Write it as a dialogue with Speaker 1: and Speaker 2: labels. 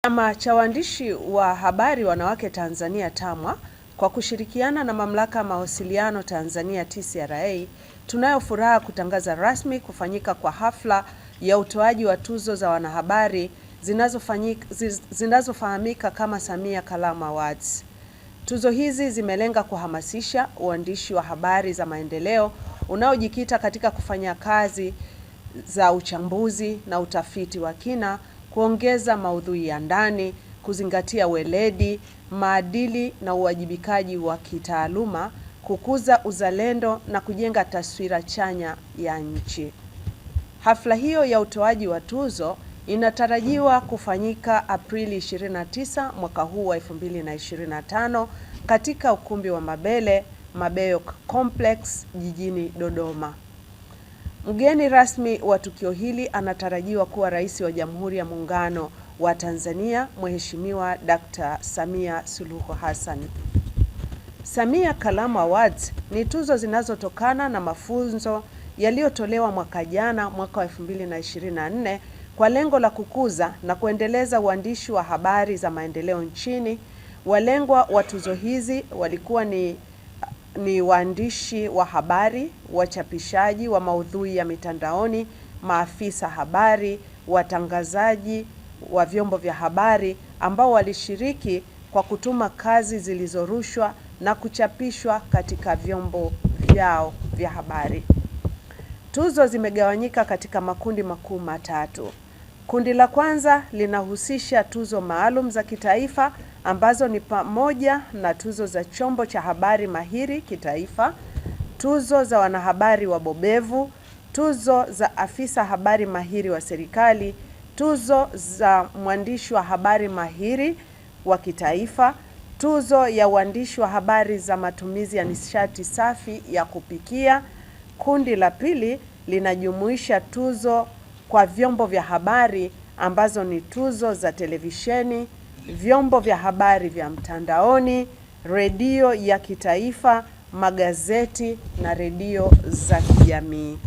Speaker 1: Chama cha Waandishi wa Habari Wanawake Tanzania TAMWA kwa kushirikiana na Mamlaka ya Mawasiliano Tanzania TCRA, tunayo furaha kutangaza rasmi kufanyika kwa hafla ya utoaji wa tuzo za wanahabari zinazofahamika kama Samia Kalamu Awards. Tuzo hizi zimelenga kuhamasisha uandishi wa habari za maendeleo unaojikita katika kufanya kazi za uchambuzi na utafiti wa kina, kuongeza maudhui ya ndani, kuzingatia weledi, maadili na uwajibikaji wa kitaaluma, kukuza uzalendo na kujenga taswira chanya ya nchi. Hafla hiyo ya utoaji wa tuzo inatarajiwa kufanyika Aprili 29 mwaka huu wa 2025 katika ukumbi wa Mabele, Mabeyo Complex jijini Dodoma. Mgeni rasmi wa tukio hili anatarajiwa kuwa Rais wa Jamhuri ya Muungano wa Tanzania, Mheshimiwa Dr. Samia Suluhu Hassan. Samia Kalamu Awards ni tuzo zinazotokana na mafunzo yaliyotolewa mwaka jana, mwaka wa 2024 kwa lengo la kukuza na kuendeleza uandishi wa habari za maendeleo nchini. Walengwa wa tuzo hizi walikuwa ni waandishi wa habari, wachapishaji wa maudhui ya mitandaoni, maafisa habari, watangazaji wa vyombo vya habari ambao walishiriki kwa kutuma kazi zilizorushwa na kuchapishwa katika vyombo vyao vya habari. Tuzo zimegawanyika katika makundi makuu matatu. Kundi la kwanza linahusisha tuzo maalum za kitaifa ambazo ni pamoja na tuzo za chombo cha habari mahiri kitaifa, tuzo za wanahabari wabobevu, tuzo za afisa habari mahiri wa serikali, tuzo za mwandishi wa habari mahiri wa kitaifa, tuzo ya uandishi wa habari za matumizi ya nishati safi ya kupikia. Kundi la pili linajumuisha tuzo kwa vyombo vya habari ambazo ni tuzo za televisheni, vyombo vya habari vya mtandaoni, redio ya kitaifa, magazeti na redio za kijamii.